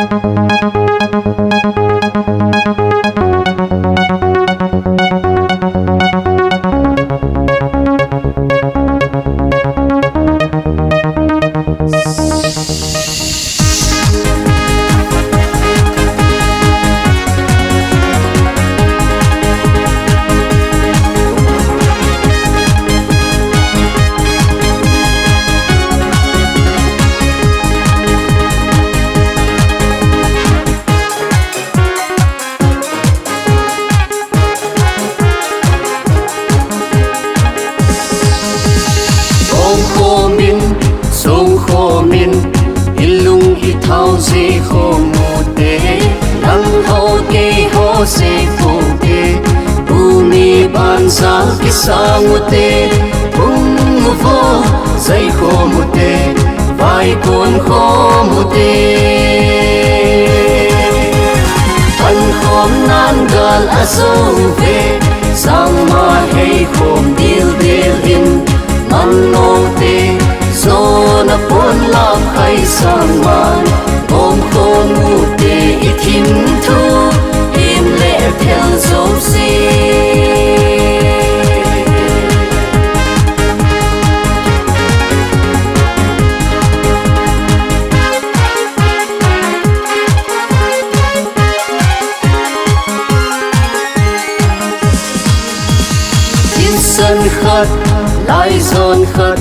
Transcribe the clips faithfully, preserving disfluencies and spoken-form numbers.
Gom khomin, song khomin, i lung i thao je khom u te, nang ho kei ho je khom te, bu ni ban jal kisang u te, hung u vo, jai khom u te, vai kon khom u te. Pan khom nan gal a zo ve, sangma hei khom dil dil in, man nong te, zona pon lam khai sangman, gom khom u te i thim thu, him le thel zo se. Insan khat, lai zon khat,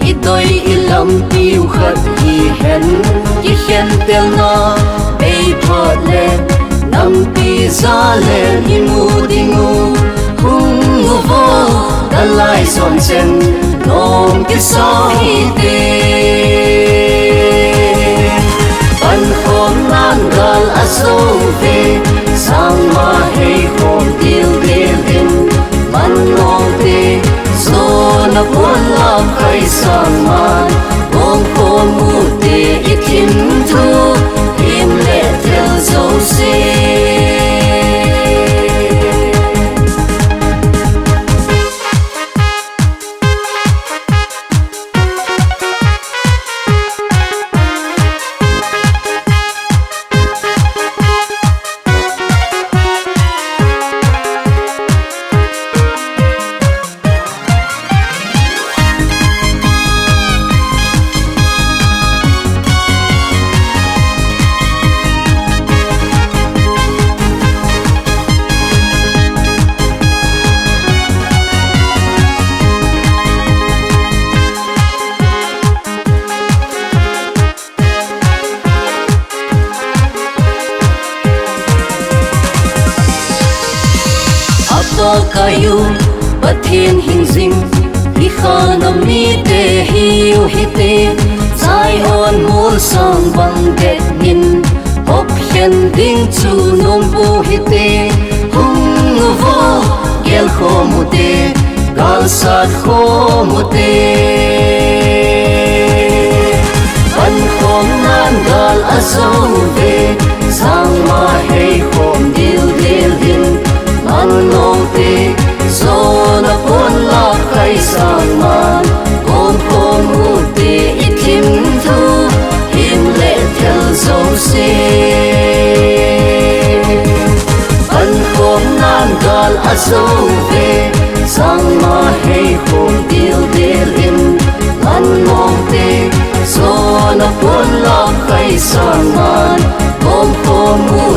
i doi i lampiu khat hi hen, i hen tel na, bei phat le, nampi za le, i mu ding u, hung u vo, ka lai zon chen, nom kisa hi te. Pan khom nan gal a zo ve, sangma hei khom dil dil in, man nong te, zona pon lam khai sangman, gom khom u te i thim thu, him le thel zo se. Apo kayu, Pathen hingjing, hi kha na mite hi u hite, Zion mol sang bang det min, hop khen ding chu nom bu hite, hung u vo, gel khom u te, gal sat khom u te. Pan khom nan gal a zo ve, sangma hei khom dil dil in, man nong te, zona pon lam khai sangman, gom khom u te i thim thu, him le thel zo se. Pan khom nan gal a zo ve, sangma hei khom dil dil in, man nong te, zona pon lam khai sangman, gom khom u